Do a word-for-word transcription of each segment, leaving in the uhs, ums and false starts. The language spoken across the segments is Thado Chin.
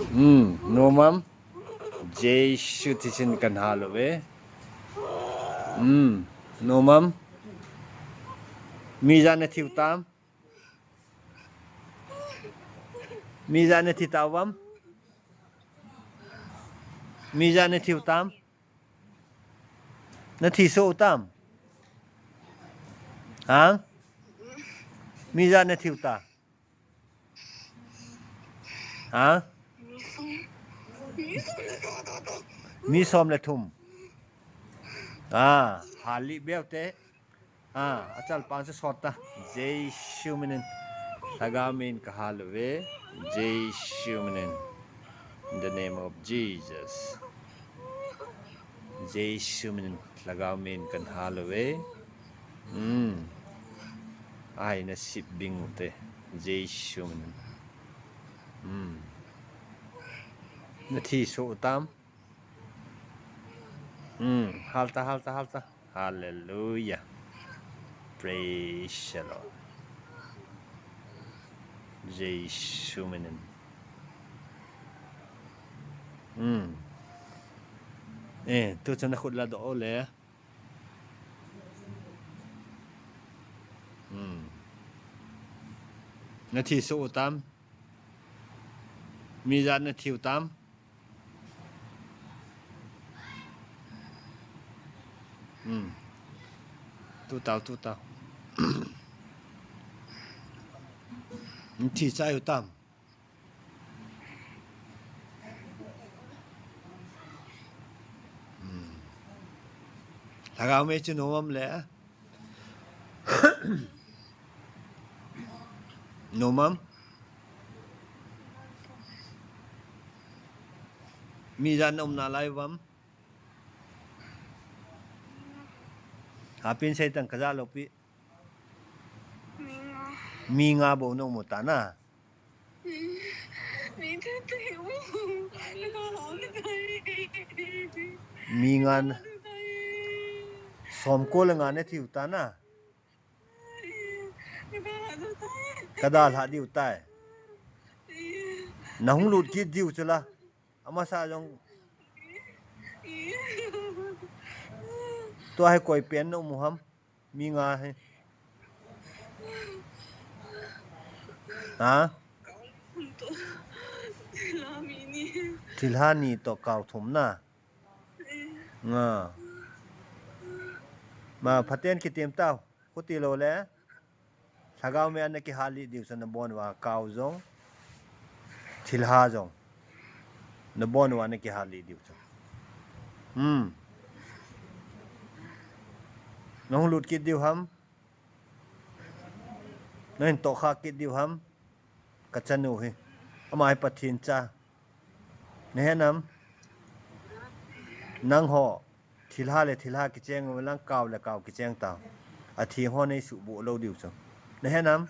Hmm, nom am? Jesu thisan kan hal uve. Hmm, nom am? Mi ijat nathi u tam? Mi ijat nathi tauvam? Mi ijat nathi u tam? Nathi soh u tam? Ha? Mi ijat nathi u ta? Ha? Mi som le thum. Ah, hal lih beu te. Ah, achal pang chu sot ta. Jesu minin. Lhagao min ka hal uve. Jesu minin. In the name of Jesus. Jesu minin. Lhagao min kan hal uve. Hmm. Ai na sip bing u te. Jesu minin. Hmm. Nathi soh u tam? Hmm. Hal ta, hal ta, hal ta. Hallelujah. Praise the Lord. Jesu minin. Hmm. Eh, tu chun na khut la doh le. Hmm. Nathi soh u tam? Mi ijat nathi u tam? Hmm. Tu tau, tu tau. Nathi chai u tam? Hmm. Lhagao mei chu nom am le? Nom am? Mi ijat na um nalai uvam? Hapin sei tan ka ja lou pi. Mi nga bou na um u ta na. Mi nga na. Som ko le nga nathi u ta na. Ka dalha diu tai. Na hung lut kit diu chu la. Amasa jong. Tua hi koi pen na um u ham? Mi nga hi. Ha? Thilha ni toh kau thum na. Nga. Ma phaten kitim tau. Khuti lou le. Lhagao mei a na kihal lih diu chu na bon uva kau jong. Thilha jong. Na bon uva na kihal lih diu chu. Hmm. Na hung lut kit diu ham? Na hin tohkha kit diu ham? Ka chanu hi. Ama hi Pathen cha. Na he nam? Nangho. Thilha le thilha kicheng ulang kau le kau kicheng tau. Atheng ho nei suhboh lou diu chu. Na he nam?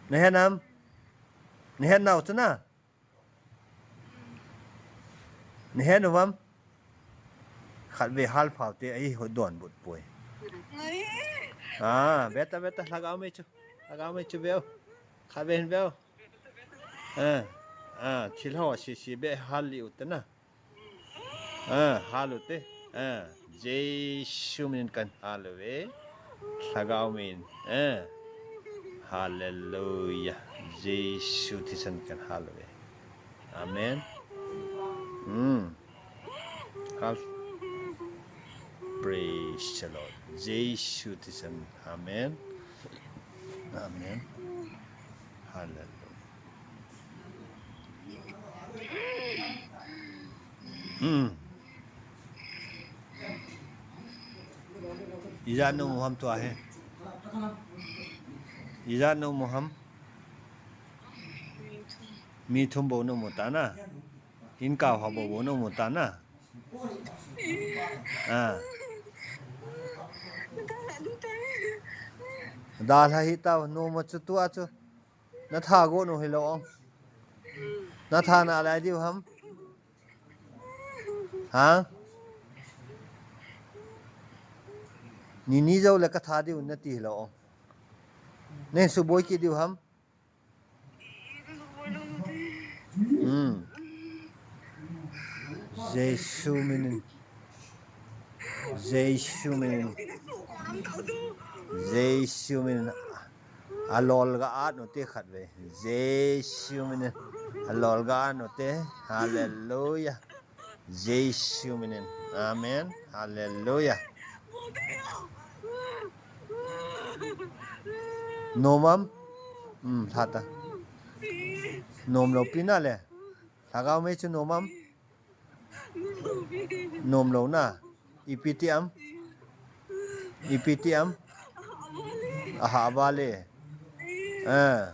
Na he nam? Na he nau chu na? Na he nu vam? Khatvei hal phau te ahi ho donbut poi. Ah, beta, beta, lhagao mei chu. Lhagao mei chu veu. Khatvei hin veu. Ah, ah, thilha sisi be hal lih u te na. Ah, hal u te. Ah, Jesu min kan hal uve. Lhagao min. Ah. Hallelujah. Jesu thisan kan hal uve. Amen. Hmm. Hal. Praise the Lord. Jesu thisan. Amen. Amen. Hallelujah. Hmm. Ijat na um u ham tua hi? Ijat na um u ham? Mi thum bou na um u ta na? Hin kau ha bou bou na um u ta na? Ah. Dalha hi tau, nom a chu tua chu. Na tha go nu hilou ong. Na tha nalai diu ham? Ha? Ni ni jou le ka tha diu nati hilou ong. Nei suboi kit diu ham? Jesu minin. Jesu minin. Jesu minin. Alol ga at note khatvei. Jesu minin. Alol ga at note. Hallelujah. Jesu minin. Amen. Hallelujah. Nom am? Hmm, thata. Nom lou pi nale. Lhagao mei chu nom am? Nom lou na. Ipi ti am? Ipi ti am? Aha, vale. Ah.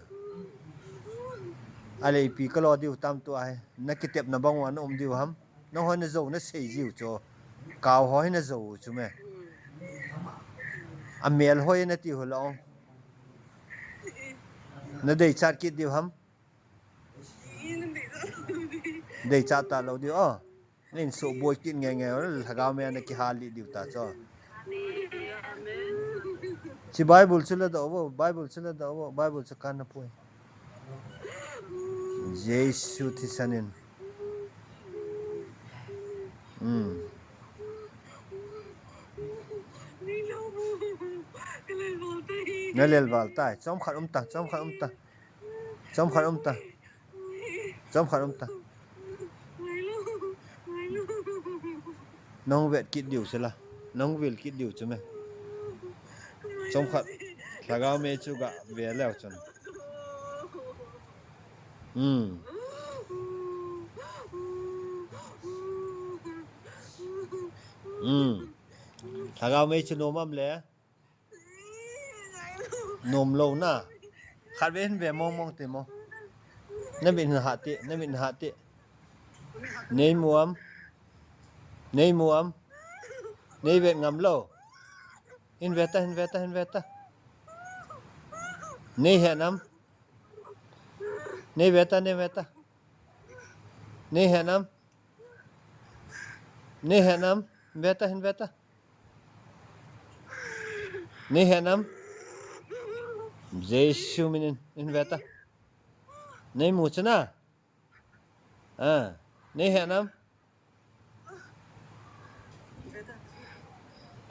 Ale ipi kalo diu tam tu ahi. Na kitepna bang uva na um diu ham? Nangho na jou na sei jiu chu. Kao ho hi na jou chu me. Amel hoi na ti ho lo. Na deichat kit diu ham? Deichat talou diu. Oh. Nin so boi kit nge nge, lhagao mei na kihal lih diu ta chu. Chi Bible chu la doh vo, Bible chu la doh vo, Bible chu kan na pui. Jesu thisan in. Hmm. Na lel val tai, chomkhat um ta, chomkhat um ta. Chomkhat um ta. Chomkhat um ta. Nahung vet kit diu chu la. Nahung vil kit diu chu me. Chomkhat. Lhagao mei chu ga ve leu chun. Hmm. Hmm. Lhagao mei chu nom am le. Nom lou na. Khatvei hin ve mong mong te mo. Na mit na ha te, na mit na ha te. Nei mu am? Nei mu am? Nei vet ngam lou. Hin ve ta, hin ve ta, hin ve ta. Nei he nam? Nei ve ta, nei ve ta. Nei he nam? Nei he nam? Hin ve ta, hin ve ta. Nei he nam? Jesu minin, hin ve ta. Nei mu chu na? Ah, nei he nam?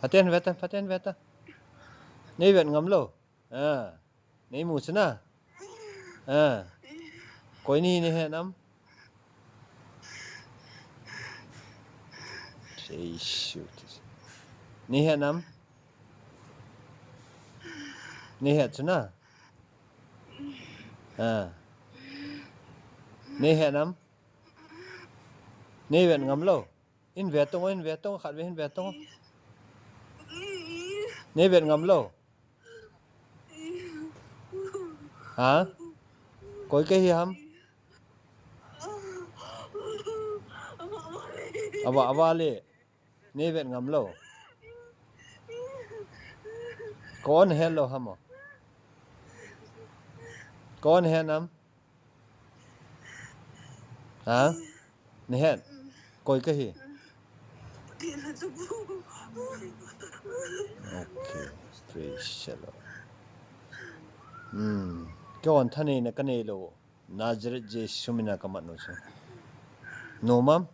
Phaten ve ta, phaten ve ta. Nei vet ngam lou. Ah. Nei mu chu na? Ah. Koi ni nei he nam? Jesu. Nei he nam? Nei he chu na? Ah. Nei he nam? Nei vet ngam lou. Hin ve tong, hin ve tong, khatvei hin ve tong. Nei vet ngam lou. Ha? Koi kahi ham? Ava, ava le. Nei vet ngam lou. Kon he lou ham o. Kon he nam. Ha? Nei he. Koi kahi. Okay, praise the Lord. Hmm. Kei hon thanei na kanei lou. Nazareth Jesu mina kamat nu chu. Nom am?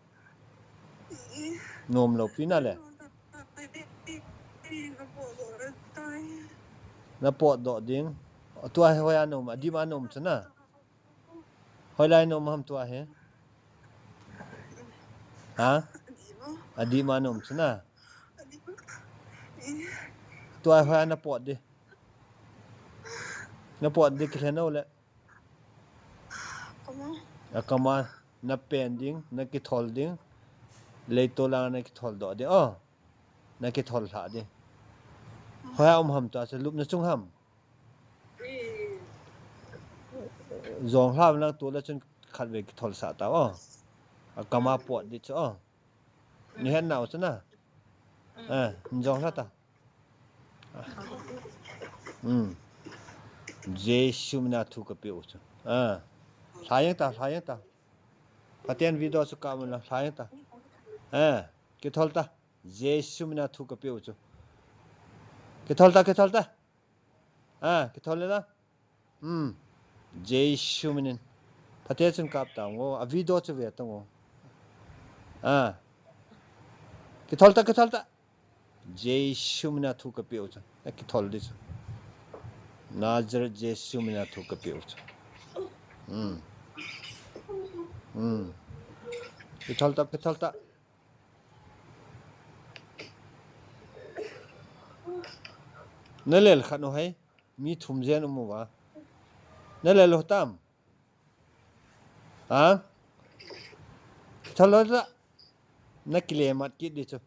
Nom lou pi nale. Na potdoh ding. Tua hi hoiya nom, adima nom chu na. Hoilai nom ham tua hi? Ha? Adima nom chu na. Tua hi hoiya na pot di. Na pot di kilhen u le. Akama, na pen ding, na kithol ding. Leitol lang na kithol doh ding. Oh. Na kithol lha ding. Hoiya um ham tua chu lupna chung ham. Jong hlam lang tu le chun khatvei kithol sah ta o. Akama pot di chu o. Nei he nau chu na. Eh, jong hla ta. Hmm. Jesu mina thu kape u chu. Ah. Hla jeng ta, hla jeng ta. Phaten video chu ka mun la, hla jeng ta. Ah, kithol ta. Jesu mina thu kape u chu. Kithol ta, kithol ta. Ah, kithol le la. Hmm. Jesu minin. Phaten chun kap ta ngo. A video chu ve ta ngo. Ah. Kithol ta, kithol ta. Jesu mina thu kapeu chu. Na kithol di chu. Nazareth Jesu mina thu kapeu chu. Hmm. Hmm. Kithol ta, kithol ta. Na lel khat u hai. Mi thum jen um uva. Na lel u tam. Ha? Kithol ta. Na kile mat kit di chu.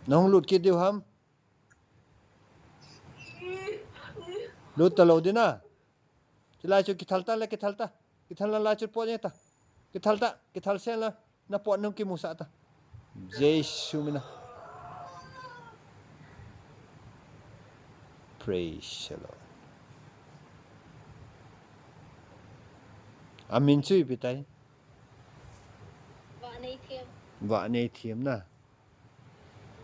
Nahung lut kit diu ham? Lut talou di na. Chulai chu kithal ta le, kithal ta. Kithal na lai chu po ta. Kithal ta, kithal sen la. Na po nung kimusah ta. Jesu mina. Praise the Lord. Amin chu ipi tai. Vah nei thiam. Vah nei thiam na.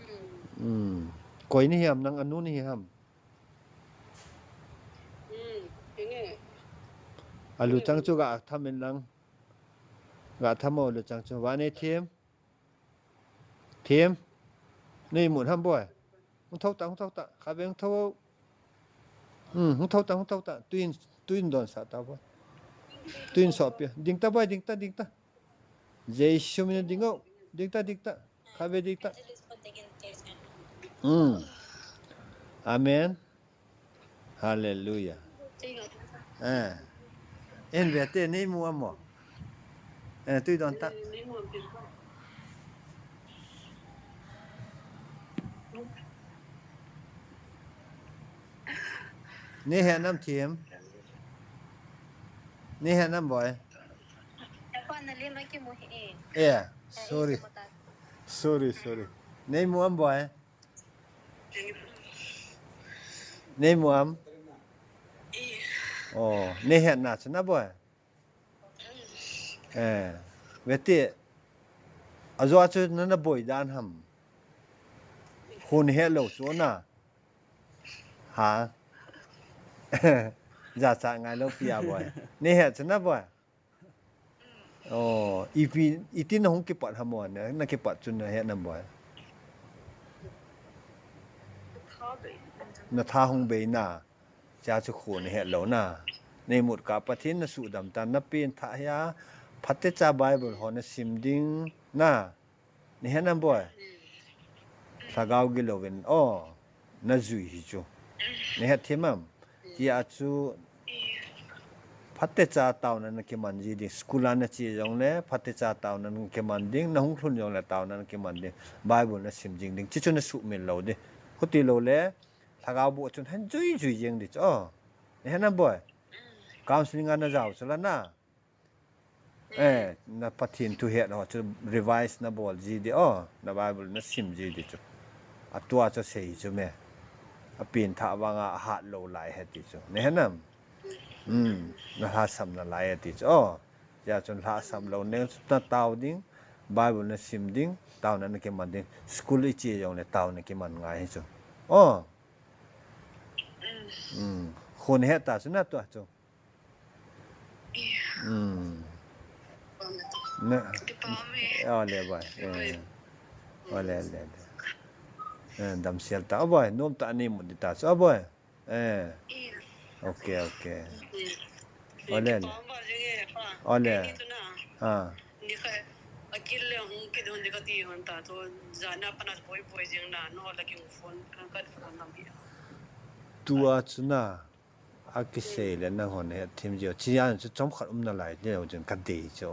Hmm. Hmm. Koi ni hiam, nang anu ni hiam? Hmm. Alu chang chu ga tham in lang. Ga tham mo alu chang chu. Vah nei thiam. Thiam. Nei mun ham boi. Hung thou ta, hung thou ta. Kha ve hung thou. Hmm, hung thou ta, hung thou ta. Tuin, tuin don sa ta boi. Tuin so pia. Ding ta boi, ding ta, ding ta. Jesu mina ding o. Ding ta, ding ta. Kha ve ding ta. Hmm. Amen. Hallelujah. Eh. En ve te nei mu am mo. Eh, tui don ta. Nei he nam thiam. Nei he nam boi. Eh, sorry. Sorry, sorry. Nei mu am boi. Nei mu am? Oh, nei hetna chu na boi. Eh, ve te. Ajo chu na na boi dan ham. Hun het lou chu na. Ha. Jacha ngai lou pia boi. Nei het chu na boi. Oh, ipi, iti na hung kipat ham mo, na, na kipat chun na het nam boi. Na tha hung bei na, cha chu khu na het lou na. Nei mut ka Pathen na sudam ta, na pen tha hia, phatecha Bible ho na sim ding na. Nei het nam boi. Lhagao gilou vin, oh, na jui hi chu. Nei het thiam am. Tia chu, phatecha taona na kiman ji ding. School a na che jong le, phatecha taona na kiman ding. Na hung lhun jong le, taona na kiman ding. Bible na sim jing ding. Chi chu na sumil lou ding. Khuti lou le, lhagao bu chun han jui jui jing ding chu. Oh, nei het nam boi. Counseling a na jao chu la na. Eh, na Pathen thu het ho chu revise na bol ji di, oh, na Bible na sim ji di chu. Atua chu sei chu me. Apen tha vanga ahat lou lai he ti chu. Nei het nam? Hmm, na lhasam na lai he ti chu. Oh, ja chun lhasam lou neng chu na tao ding, Bible na sim ding, taona na kiman ding. School i che jong le taona kiman ngai hi chu. Oh. Hmm, khun het ta chu na tua chu. Hmm. Na. Ole boi. Eh. Ole, ole, ole. Eh, damsel ta boi. Nom ta ni mu di ta chu boi. Eh. Okay, okay. Ole, ole. Ole. Ha. Ni kha, akil le hung kit hon di kati hon ta to, jana pana boi boi jing na, no la ki phone, kan kat phone nam hi. Tua chu na. Akisei le nang hon het thim jio. Chia chu chomkhat um nalai, jio jin kadei chu.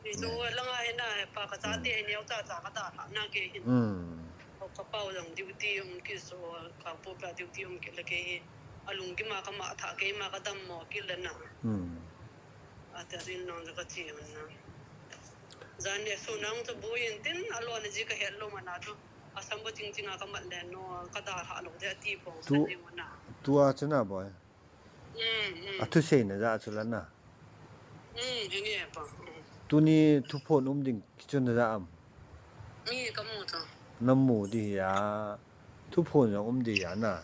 Ni chu langa hi na, pa kachate hi neo cha cha kadalhah na kei hin. Hmm. Ka pau jong duty um kit so, ka pu pa duty um kit le kei hi. Alung kima kama tha keima kadam mo kit le na. Hmm. Ate rin nong kache na. Jan ne su nang chu boi in tin, alo na ji kahet lou mana chu. Asam bo ching ching a kamat le no, kadalhah lou de ati pong san ding mana. Tua chu na boi. Mm, mm. Athu seina ja chu la na. Mm, hi nge pa. Mm. Tuni thuphon um ding kichun na ja am? Mi kamu chu. Na mu di hi a. Thuphon jong um di hi a na.